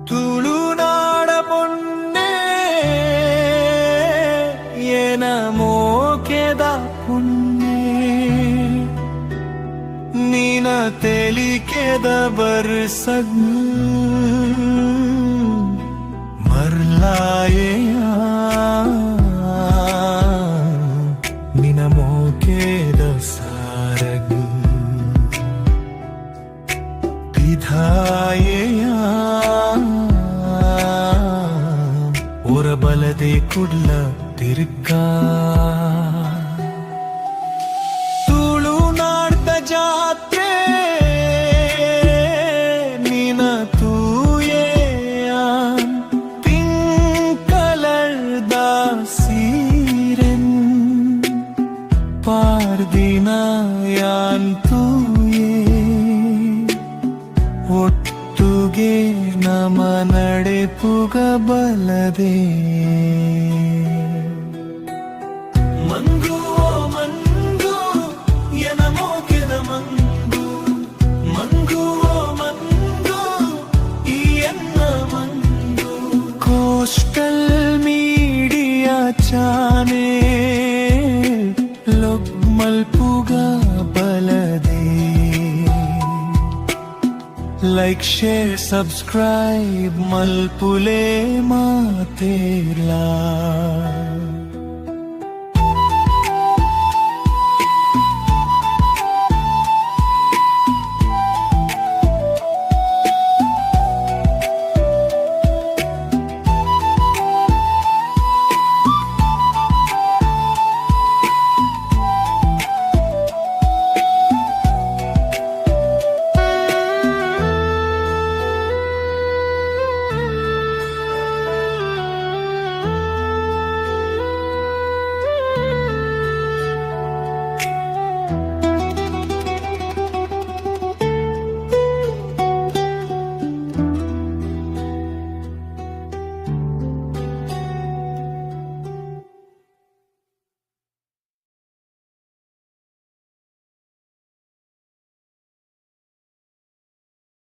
ತುಳುನಾಡ ಪೊಣ್ಣೆ, ಎನ ಮೋಕೆದ ಪೊಣ್ಣೆ, ನಿನ ತೆಲಿಕೆದ ಬರ್ಸಗ್ ಮರ್ಲಾಯೆಯ, ನಿನ ಮೋಕೆದ ಸಾರಗ್ ಪಿದಾಯೆಯ. ಒರ ಬಲದೆ ಕುಡ್ಲ ತಿರ್ಗ. ತುಳುನಾಡ್ದ ಜಾತ್ರೆ ನಿನ ತೂಯೆ, ಪಿಂಕ್ ಕಲರ್ದ ಸೀರೆನ್ ಪಾರ್ದಿನ ಯಾನ್ ತೂಯೆ. ಒಟ್ಟುಗೆ ನಮ ನಡೆಪುಗ ಬಲದೆ. ಮಂಗು, ಓ ಮಂಗು, ಎನ ಮೋಕೆದ ಮಂಗು. ಮಂಗು, ಓ ಮಂಗು, ಈ ಎನ್ನ ಮಂಗು. ಕೋಸ್ಟಲ್ ಮೀಡಿಯಾ ಚಾನೆಲ್ ಲೊಗ್ ಮಲ್ಪುಗ ಬಲದೆ. ಲೈಕ್, ಶೇರ್, ಸಬ್ಸ್ಕ್ರೈಬ್ ಮಲ್ಪುಲೆ ಮಾತೇರ್ಲಾ.